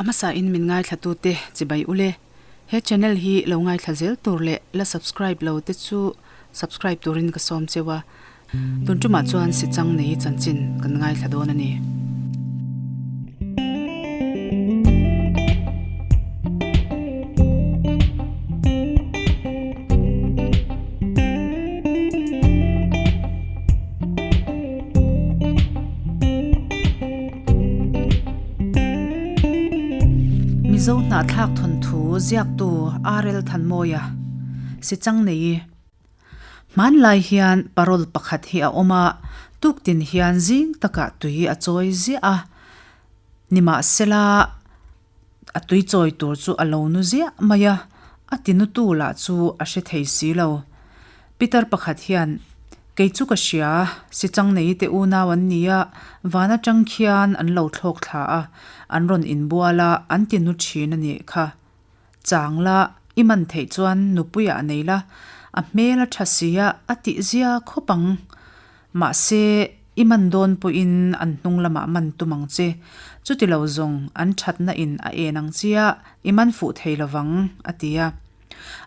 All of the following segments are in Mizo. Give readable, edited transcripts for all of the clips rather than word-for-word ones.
A hmasa in min ngaithla tu te chibai ule. He channel hi lo ngaithla zel tur leh la subscribe lo te chu subscribe turin ka sawm cheu a. Tun tumah chuan sichang nei chanchin kan ngaithla dawn a ni. Mizo hnahthlak thawnthu ziaktu RL Thanmawia, Sichang nei. Hmanlai hian parole pakhat hi a awm a, tuktin hian zing takah tui a chawi ziah a, nimahsela a tui chawi tur chu a lo nu ziah mai a, a tinutu lah chu a hre thei si lo. Pitar pakhat hian, Kei chu ka hria, Sichang nei te unau an ni a, van atang khian an lo thlawk thla a, an rawn inbual a, an tinu thin a nih kha. Chang la, i man theih chuan nupuiah nei la, a hmel a tha si a, a tih zia khawp ang. Mahse, i man dawn pawhin an hnung lamah man tum ang che. Chuti lo zawng, an thatna in a en ang chia, i man fuh thei lo vang, a ti a.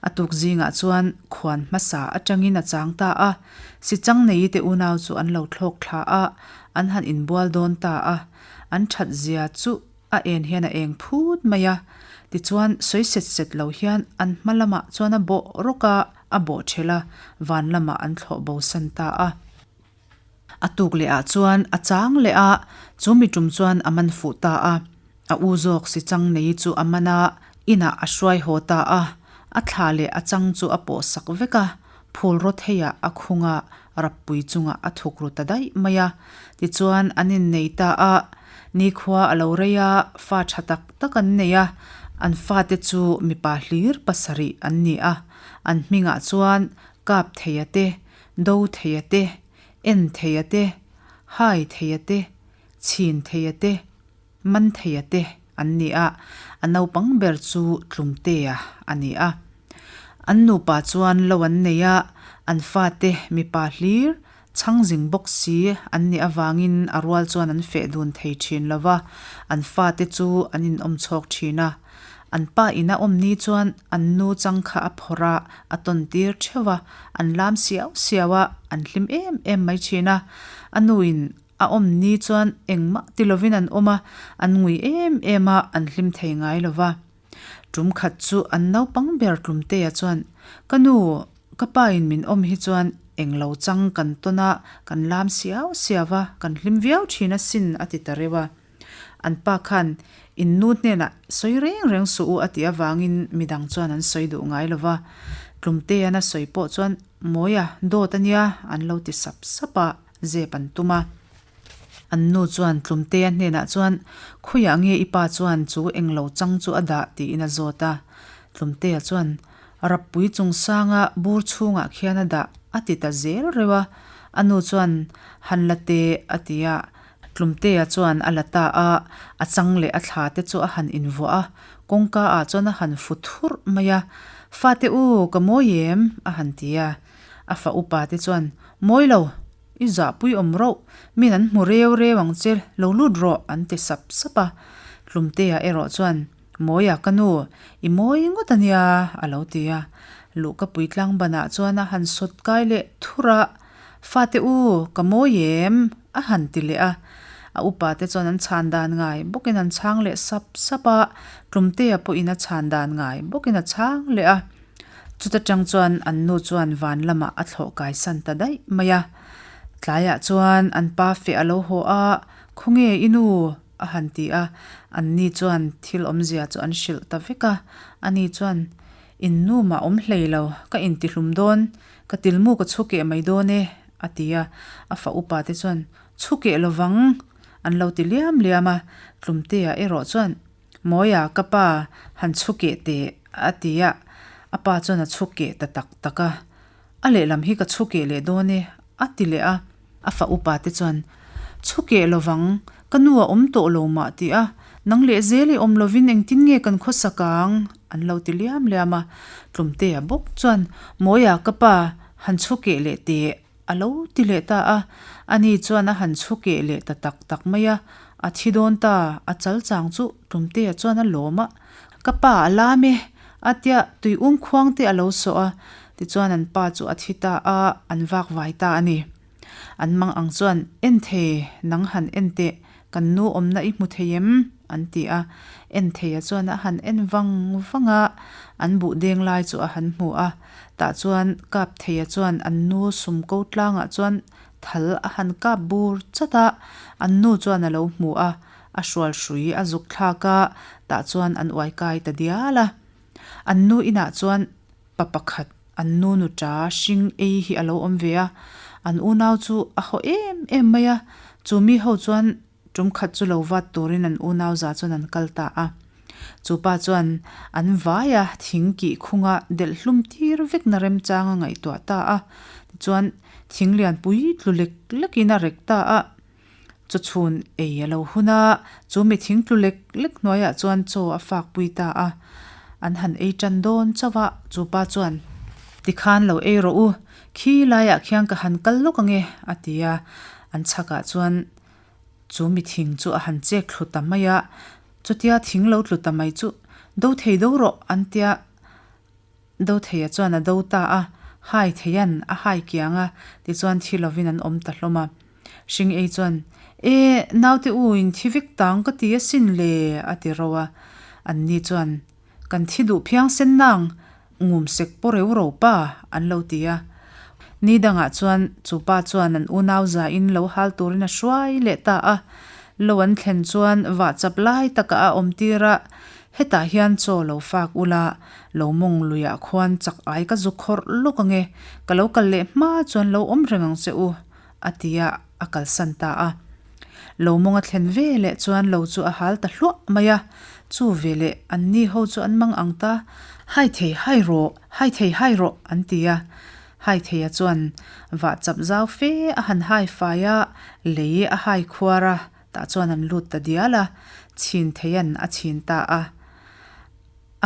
A tuk zingah chuan khuan hmasa atangin a chang ta a, Sichang nei te unau chu an lo thlawk thla a, an han inbual dawn ta a. An that zia chu A en hian a eng phut mai a, tichuan sawi set set lo hian an hma lamah chuan a bawh rawk a, a bawh ṭhelh a, van lamah an thlawh bo san ta a. A tuk leh ah chuan a chang leh a, chu mi tum chuan a man fuh ta a. A u zawk si chang nei chu a man a, inah a hruai haw ta a, a thla leh a chang chu a pawh sak vek a, phul rawt heiah a khung a, rappui chungah a thuk ru ta daih mai a. Tichuan an innei ta a, nikhua a lo rei a, fa tha tak tak an nei a, an fate chu mipa hlir pasarih an ni a, an hmingah chuan Kap theia te, Do theia te, En theia te, Hai theia te, Chhin theia te, Man theia te an ni a, a naupang ber chu Tlumtea a ni a. An nupa chuan lo an nei a, an fate mipa hlir, chhangzing bawk si an nih avangin a rual chuan an feh dun thei thin lo va, an fate chu an inawm chhawk thin a. An pa ina awm ni chuan an nu chang kha a phawrh a, a tawn tir theuh a, an lam siau siau a, an hlim em em mai thin a. A nuin A awm ni chuan engmah ti lovin an awm a, an ngui em em a, an hlim thei ngai lo va. Tum khat chu an naupang ber Tlumtea chuan, Ka nu, ka pa in min awm hi chuan englo chang kan tawn a, kan lam siau siau a, kan hlim viau thin asin a ti ta reuh a. An pa khan, In nu hnenah sawi reng reng suh u a tih avangin midang chuan an sawi duh ngai lo va. Tlumtea'n a sawi pawh chuan, Mawia, dawt a nia, an lo ti sap sap a. Zep an tum a. An nu chuan Tlumtea hnenah chuan, Khawiah nge i pa chuan chu englo chang chu a dah? tiin a zawt a. Tlumtea chuan, Rappui chungsanga bur chhungah khian a dah, a ti ta zel reuh a. A nu chuan, Han la teh, a ti a. Tlumtea chuan a la ta a, a chang leh a thla te chu a han invuah a, kawngka ah chuan a han fu thurh mai a. Fate u, ka mawi em? a han ti a. A fa upa te chuan, Mawi lo, i zahpui awm rauh, min an hmu reu reu ang che, lo lut rawh, an ti sap sap a. Tlumtea erawh chuan, Mawia ka nu, i mawi ngawt a nia, a lo ti a. Luhkapui tlangbanah chuan a han sawt kai leh thur a, Fate u, ka mawi em? a han ti leh a. A upa te chuan an chhan dan ngai bawkin an chhang leh sap sap a, Tlumtea pawhin a chhan dan ngai bawkin a chhang leh a. Chuta tang chuan an nu chuan van lamah a thlawh kai san ta daih mai a. Tlaiah chuan an pa feh a lo haw a, Khawnge i nu? a han ti a. An ni chuan thil awmzia chu an hrilh ta vek a. Ani chuan, In nu mah awm hlei lo, ka intihlum dawn, ka tilmu ka chhu keh mai dawn e, a ti a. A fa upa te chuan, Chhu keh lovang, an lo ti liam liam a. Tlumtea erawh chuan, Mawia, ka pa, han chhu keh teh, a ti a. A pa chuan a chhu keh ta tak tak a. A lehlam hi ka chhu keh leh dawn e, a ti leh a. A fa upa te chuan, Chhu keh lovang, ka nu a awm tawh lo mah ti a, nang leh zel i awm lovin engtin nge kan khawsak ang? an lo ti liam liam a. Tlumtea bawk chuan, Mawia, ka pa, han chhu keh leh teh, A lo ti leh ta a, ani chuan a han chhu keh leh ta tak tak mai a. A thi dawn ta, a chal chang chu Tlumtea chuan a lawm a, Ka pa a lam e, a tia tui um khuang te a lo sawh a, tichuan an pa chu a thi ta a, an vak vai ta a ni. An mang ang chuan, En thei, nang han en teh, kan nu awmna i hmu thei em? an ti a. En theia chuan a han en vang vang a, an buh deng lai chu a han hmu a. Tah chuan kap theia chuan an nu sum ko tlangah chuan thal a han kap bur chat a, an nu chuan a lo hmu a, a hrual hrui a zuk thlak a, tah chuan an uai kai ta dial a. An nu inah chuan pa pakhat an nu nuṭa hring ei hi a lo awm ve a, an unau chu a haw em em mai a, chu mi ho chuan tum khat chu lo vat turin an unau za chuan an kal ta a. Chu pa chuan an vai a thing kih khunga delh hlum tir vekna remchang a ngaihtuah ta a, tichuan thing lianpui tlu lek lekin a rek ta a. Chawchhun ei a lo hun a, chu mi thing tlu lek lek hnuaiah chuan chaw a fak pui ta a. An han ei tan dawn chauh a, chu pa chuan, Tikhan lo ei rawh u, khi laiah khian ka han kal lawk ang e, a ti a. An chhakah chuan chu mi thing chu a han chek thlu ta mai a, chutia thing lo tlu ta mai chu, Do thei do rawh, an tia. Dotheia chuan a do ta a, hai theian a hai kiang a, tichuan thi lovin an awm ta hlawm a. Hring ei chuan, E, naute u in thi vek tang ka ti asin le, a ti ro a. Anni chuan, Kan thi duh phiang sen nang, ngum sek paw reu ro pa, an lo ti a. Ni dangah chuan chu pa chuan an unau zain lo hal turin a hruai leh ta a. Lo an thlen chuan vahchap lai takah a awm tir a, Hetah hian chaw lo fak ula, lo mawng luiah khuan chak ai ka zu khawrh lawk ange, ka lo kal leh hma chuan lo awm reng ang che u, a ti a, a kalsan ta a. Lo mawng a thlen ve leh chuan lo chu a hal ta hluah mai a, chu ve leh anni ho chu an mang ang ta, Hai thei hai rawh, hai thei hai rawh, an ti a. Hai theia chuan vah chap zau fe a han hai fai a, lei a hai khuar a, Tah chuan an lut ta dial a, chhin theian a chhin ta a.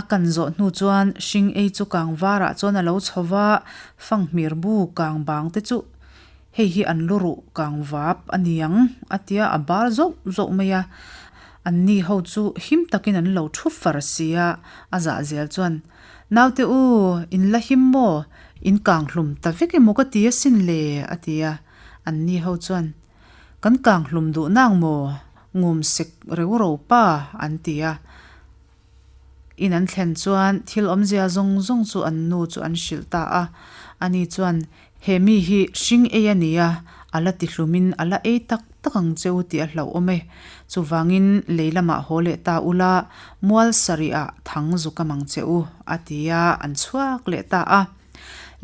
A kan zawh hnu chuan hring ei chu kang varah chuan a lo chho va, fanghmir bu kang bang te chu hei hi an lu ruh kang vap a ni ang a tia a bar zauh zauh mai a. Anni ho chu him takin an lo thu far si a, a zah zel chuan, Naute u, in la him maw? In kang hlum ta vek emaw ka ti asin le a ti a. Anni ho chuan, Kan kang hlum duh nang maw? Ngum sek reu ro pa, an ti a. In an thlen chuan thil awmzia zawng zawng chu an nu chu an hrilh ta a. Ani chuan, He mi hi hring ei a nia, a la ti hlumin a la ei tak tak ang che u tih a hlauhawm e. Chuvangin lei lamah haw leh ta ula, mual sarihah thang zu kam ang che u, a ti a, an chhuak leh ta a.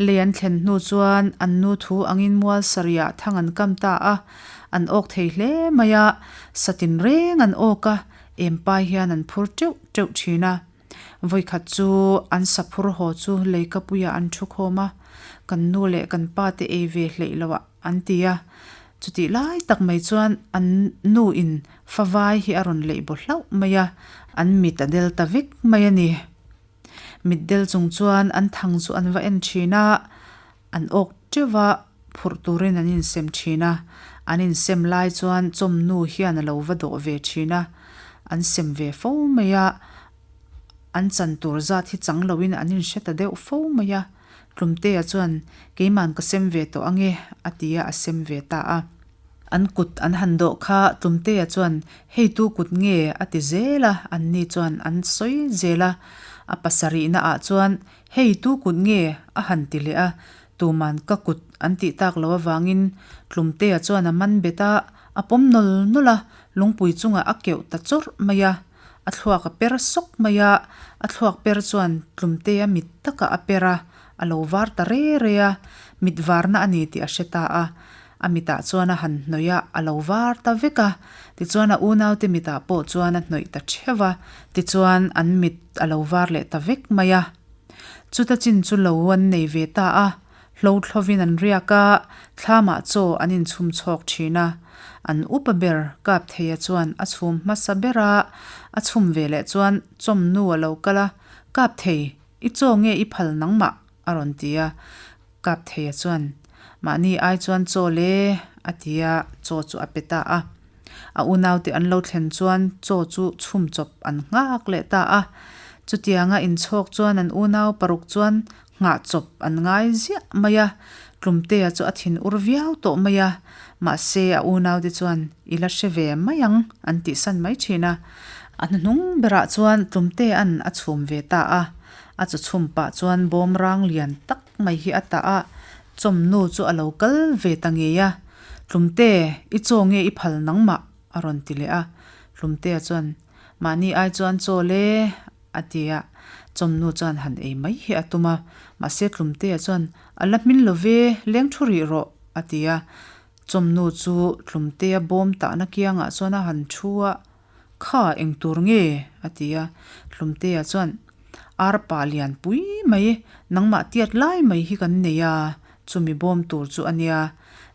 Lei an thlen hnu chuan an nu thu angin mual sarihah thang an kam ta a, an awk thei hle mai a, satin reng an awk a, empai hian an phur teuh teuh thin a. Vawikhat chu an saphur haw chu leikapuiah an thu khawm a, kan nu leh kan pa te ei ve hleih loh ah an ti a. Chutih lai tak mai chuan an nu in favai hi a rawn leih baw hlauh mai a, an mit a del ta vek mai a ni. Mitdel chung chuan an thang chu an va en thin a, an awk teuh va, phurh turin an insem thin a. An insem lai chuan chawmnu hian a lo va dawh ve thin a, an sem ve fo mai a, an chan tur zat hi chang loin an inhre ta deuh fo mai a. Tlumtea chuan, Keiman ka sem ve tawh ange, a ti a, a sem ve ta a. An kut an han dawh kha Tlumtea chuan hei tu kut nge a ti zel a, anni chuan an sawi zel a. A pasarihna ah chuan hei tu kut nge a han ti leh a, tuman ka kut an tih tak loh avangin Tlumtea chuan a man bet a, a pawm nawl nawl a, lungpui chungah a keuh ta chawrh mai a. A thluak a per sawk mai a, a thluak per chuan Tlumtea mit takah a per a, a lo var ta re re a, mit varna a ni tih a hre ta a. A mitah chuan a han hnawih a, a lo var ta vek a. Tichuan a unaute mitah pawh chuan a hnawih ta theuh a, tichuan an mit a lo var leh ta vek mai a. Chuta chin chu lo an nei ve ta a, hlo thlovin an riak a, thlamah chaw an inchhum chhawk thin a. An upa ber Kaptheia chuan a chhum hmasa ber a, a chhum ve leh chuan chawmnu a lo kal a, Kapthei, i chaw nge i phal nangmah? a rawn ti a. Kaptheia chuan, Mahni ai chuan chaw le, a ti a, chaw chu a pe ta a. A unaute an lo thlen chuan chaw chu chhum chawp an nghak leh ta a. Chutianga inchhawk chuan an unau paruk chuan nghah chawp an ngai ziah mai a. Tlumtea chu a thin ur viau tawh mai a, mahse a unaute chuan i la hre ve mai ang an tihsan mai thin a. A hnuhnung berah chuan Tlumtea'n a chhum ve ta a. A chaw chhum pah chuan bawm rang lian tak mai hi a tah a, chawmnu chu a lo kal ve ta ngei a. Tlumte, i chaw nge i phal nangmah? a rawn ti leh a. Tlumtea chuan, Mahni ai chuan chaw le, a ti a. Chawmnu chuan han ei mai hi a tum a. Mahse Tlumtea chuan, A la hmin lo ve, leng thu rih rawh, a ti a. Chawmnu chu Tlumtea bawm tahna kiangah chuan a han thu a. Kha eng tur nge? a ti a. Hlumtea chuan, Arpa lian pui mai, nangmah tiat lai mai hi kan nei a, chumi bawm tur chu a nia.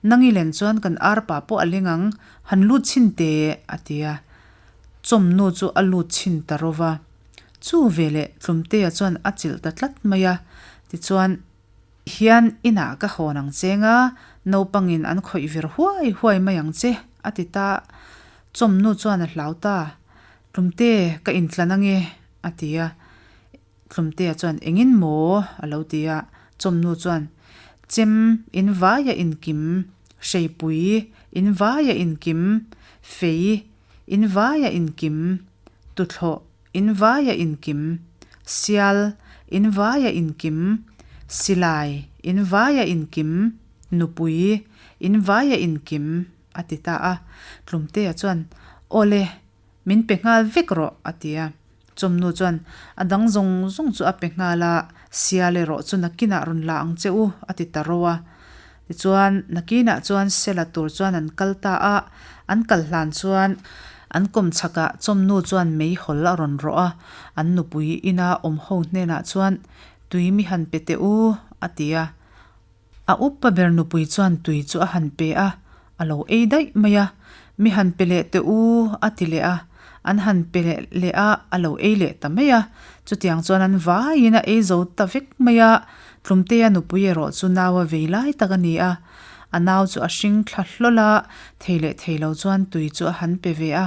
Nang i len chuan kan arpa pawh a leng ang, han lut chhin teh, a ti a. Chawmnu chu a lut chhin ta ro va. Chu veleh Hlumtea chuan a chilh ta tlat mai a, tichuan, Hian inah ka hawn ang che nga, naupangin an khawih vir huai huai mai ang che, a ti ta. Chawmnu chuan a hlau ta. Tlumte, ka intlan ange, a ti a. Tlumtea chuan, Engin maw? a lo ti a. Chawmnu chuan, Chem, in vaia inkim, hreipui, in vaia inkim, fei, in vaia inkim, tuthlawh, In vaia inkim, sial, in vaia inkim, silai, in vaia inkim, nupui, in vaia inkim, a ti ta a. Tlumtea chuan, Awle, min pe nghal vek rawh, a ti a. Chawmnu chuan, A dang zawng zawng chu a pe nghal a, sial erawh chu nakinah rawn la ang che u, a ti ta ro a. Tichuan, nakinah chuan sela tur chuan an kal ta a, an kal hlan chuan an kawm chhakah chawmnu chuan meihawl a rawn rawh a, an nupui ina awm ho hnenah chuan, Tui mi han pe teh u, a ti a. A upa ber nupui chuan tui chu a han pe a, a lo ei daih mai a, Mi han pe leh teh u, a ti leh a. An han pe leh a, a lo ei leh ta mai a. Chutiang chuan an vaiin a ei zo ta vek mai a. Tlumtea nupui erawh chu nau a vei lai tak a ni a. A nau chu a hring thla hlawl a, thei leh thei lo chuan tui chu a han pe ve a.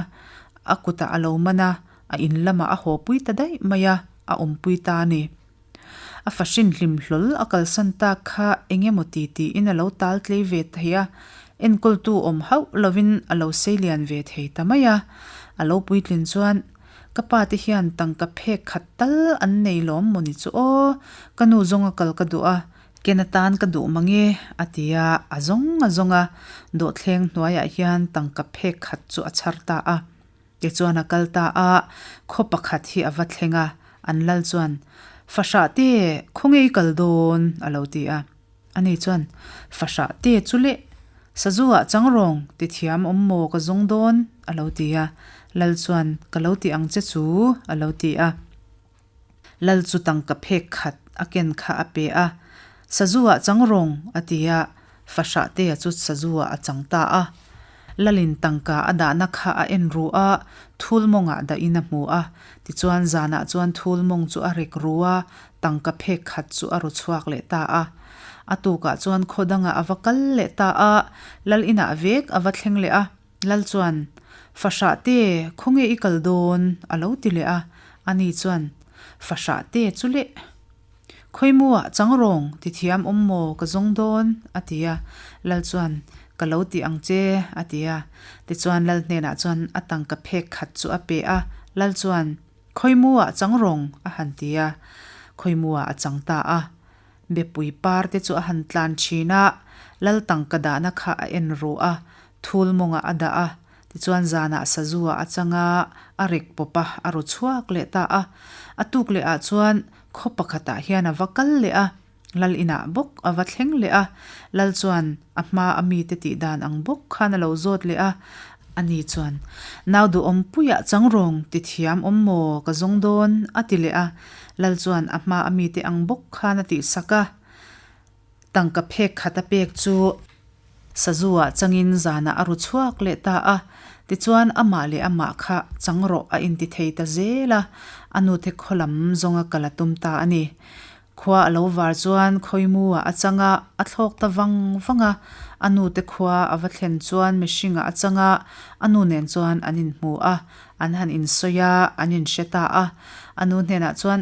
A kutah a lo man a, a in lamah a haw pui ta daih mai a, a awmpui ta a ni. A fahrin hlim hlawl a kalsan tak kha eng emaw ti tiin a lo tal tlei ve thei a, enkawltu awm hauh lovin a lo sei lian ve thei ta mai a. A lo puitlin chuan, Ka pa te hian tangka phek khat tal an nei lawm maw ni chu aw, ka nu zawnga kal ka duh a, ken atan ka duh mang e, a ti a, a zawng a zawng a, dawhthleng hnuaiah hian tangka phek khat chu a chhar ta a. Tichuan a kal ta a, khaw pakhat hi a va thleng a, an lal chuan, Fahrah te, khawnge i kal dawn? a lo ti a. Ani chuan, Fahrah te chu leh, sazu ah chang rawng ti thiam awm maw ka zawng dawn? a lo ti a. Lal chuan, Ka lo ti ang che chu, a lo ti a. Lal chu tangka phek khat a ken kha a pe a, Sazu ah chang rawng, a ti a, fahrah tea chu sazu ah a chang ta a. Lalin tangka a dahna kha a en ru a, thul mawngah dahin a hmu a. Tichuan zanah chuan thul mawng chu a rek ru a, tangka phek khat chu a ru chhuak leh ta a. A tukah chuan khaw dangah a va kal leh ta a, lal inah vek a va thleng leh a. Lal chuan, Fahrah te, khawnge i kal dawn? a lo ti leh a. Ani chuan, Fahrah te chu leh. Khawimuah chang rawng ti thiam awm maw ka zawng dawn? a ti a. Lal chuan, Ka lo ti ang che, a ti a. Tichuan Lal hnenah chuan a tangka phek khat chu a pe a. Lal chuan, Khawimuah chang rawng, a han ti a. Khawimuah a chang ta a. Bepui par te chu a han tlan thin a, lal tangka dahna kha a en ru a, thul mawngah a dah a, tichuan zanah sazu ah a chang a, a rek pawp a, a ru chhuak leh ta a. A tuk leh ah chuan khaw pakhatah hian a va kal leh a, lal inah bawk a va thleng leh a, lal chuan a hma a mite tih dan ang bawk khan a lo zawt leh a, Ani chuan, Nau duhawm puiah chang rawng ti thiam awm maw ka zawng dawn? a ti leh a. Lal chuan a hma a mite ang bawk khan a tihsak a. Tangka phek khat a pek chu sazu ah changin zanah a ru chhuak leh ta a. Tichuan amah leh amah kha chang rawh a inti thei ta zel a, a nute khaw lam zawnga kal a tum ta a ni. Khua a lo var chuan khawimu ah a chang a, a thlawk ta vang vang a. A nu te khua a va thlen chuan mihring ah a chang a, a nu nen chuan an inhmu a, an han insawi a, an inhre ta a. A nu hnenah chuan,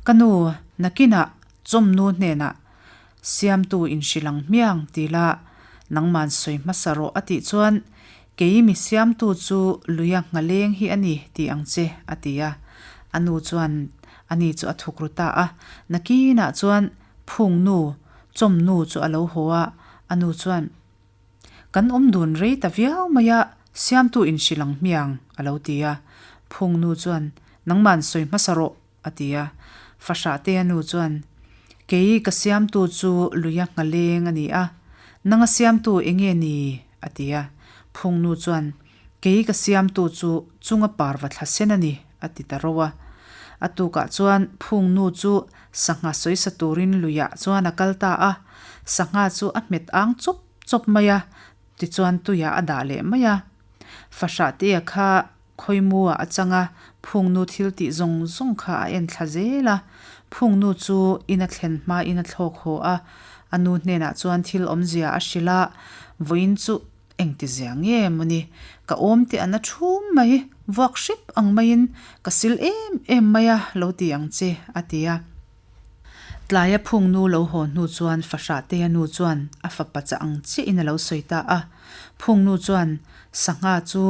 Ka nu, nakinah chawmnu hnenah Siamtu inhrilh ang hmiang ti la, nangman sawi hmasa rawh a tih chuan, Kei mi siamtu chu luia nghaleng hi a ni ti ang che, a ti a. A nu chuan a ni chu a thuk ru ta a. Nakinah chuan phungnu, chawmnu chu a lo haw a, a nu chuan, Kan awm dun rei ta viau mai a, siamtu inhrilh ang hmiang, a lo ti a. Phungnu chuan, Nangman sawi hmasa rawh, A ti a. Fahrahtea nu chuan, Kei ka siamtu chu luia nghaleng a ni a, nanga siamtu eng nge ni? a ti a. Phungnu chuan, Kei ka siamtu chu chunga parva thla sen a ni, a ti ta ro a. A tukah chuan phungnu chu sangha sawisa turin luiah chuan a kal ta a. Sangha chu a hmet ang chawp chawp mai a, tichuan tuiah a dah leh mai a. Fahrahtea kha Khawimuah a chang a, phungnu thil tih zawng zawng kha a en thla zel a. Phungnu chu in a thlen hmain a thlawk haw a, a nu hnenah chuan thil awmzia a hrilh a, Vawiin chu engti zia nge mawni, ka awm teh an a thum mai, vuak hrep ang maiin ka sil em em mai a lo ti ang che, a ti a. Tlaia phungnu lo haw hnu chuan Fahrahtea nu chuan a fapa chah ang chiahin a lo sawi ta a. Phungnu chuan sangha chu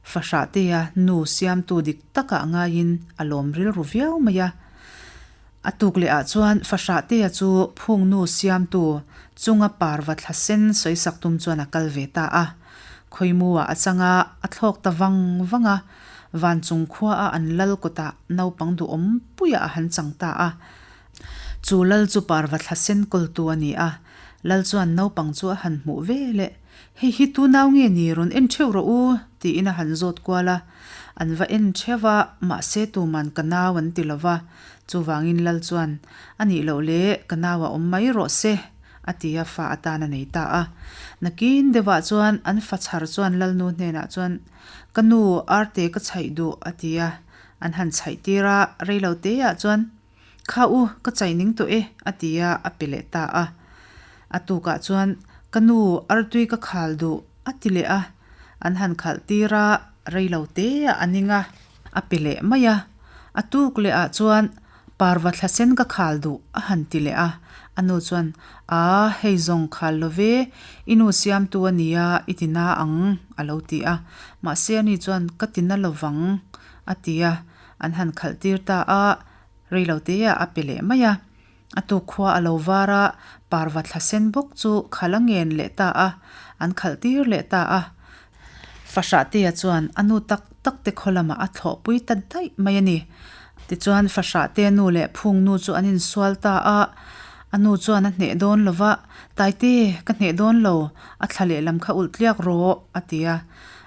Fahrahtea nu siamtu dik takah ngaiin a lawm rilru viau mai a. A tuk leh ah chuan Fahrahtea chu phungnu siamtu chunga parva thla sen sawisak tum chuan a kal ve ta a. Khawimu ah a chang a, a thlawk ta vang vang a. Vanchung khua a an lal kawtah naupang duhawm puiah a han chang ta a. Chu lal chu parva thla sen kawltu a ni a. Lal chuan naupang chu a han hmuh ve leh. Hei hi tu nau nge ni rawn en theuh rawh u? tiin a han zawt kual a. An va en theuh a, mahse tuman ka nau an ti lo va. Chuvangin Lal chuan, A nih loh le, ka nau a awm mai rawh se, a ti a, fa atan a nei ta a. Nakin deuhah chuan an fa chhar chuan Lalnu hnenah chuan, Ka nu, arte ka chhaih duh, a ti a. An han chhaih tir a, reilo teah chuan, Kha u, ka chai ning tawh e, a ti a, a pe leh ta a. A tukah chuan, Ka nu, artui ka khal duh, a ti leh a. An han khalh tir a, rei lo te ah a ning a, a pe leh mai a. A tuk leh ah chuan, Parva thla sen ka khal duh, a han ti leh a. A nu chuan, Aa, hei zawng khal lo ve, i nu siamtu a nia, i ti na ang, a lo ti a. Mahse ani chuan, Ka ti na lovang, a ti a. An han khalh tir ta a, rei lo te ah a pe leh mai a. A tuk khua a lo var a, parva thla sen bawk chu khalh a ngen leh ta a, an khalh tir leh ta a. Fahrahtea chuan a nu tak tak te khaw lamah a thlawhpui ta daih mai a ni. Tichuan Fahrahtea nu leh Phung nu chu an insual ta a, a nu chuan a hneh dawn lo va, Taite, ka hneh dawn lo, a thla lehlam kha ulh tliak rawh, a ti a,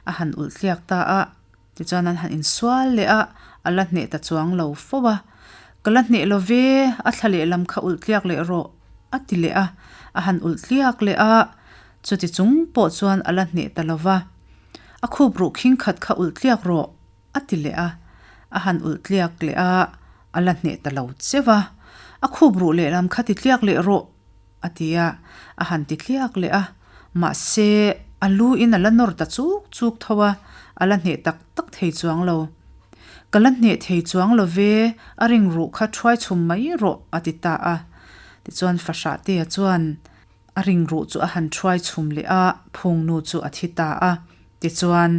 a han ulh tliak ta a. Tichuan an han insual leh a, a la hneh ta chuang lo fo a. Ka la hneh lo ve, a thla lehlam kha ulh tliak leh rawh, a ti leh a. A han ulh tliak leh a, chuti chung pawh chuan a la hneh ta lo va. A khup ruh khing khat kha ulh tliak rawh, a ti leh a. A han ulh tliak leh a, a la hneh ta lo cheu a. A khup ruh lehlam kha ti tliak leh rawh, a ti a, a han ti tliak leh a, mahse a lu in a la nawr ta chuk chuk tho a, a la hneh tak tak thei chuang lo. Ka la hneh thei chuang lo ve, a ring ruh kha thuai chhum mai rawh, a ti ta a. Tichuan Fahrahtea chuan a ring ruh chu a han thuai chhum leh a, phungnu chu a thi ta a. Tichuan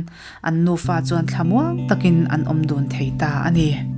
an nufa chuan thlamuang takin an awm dun thei ta a ni.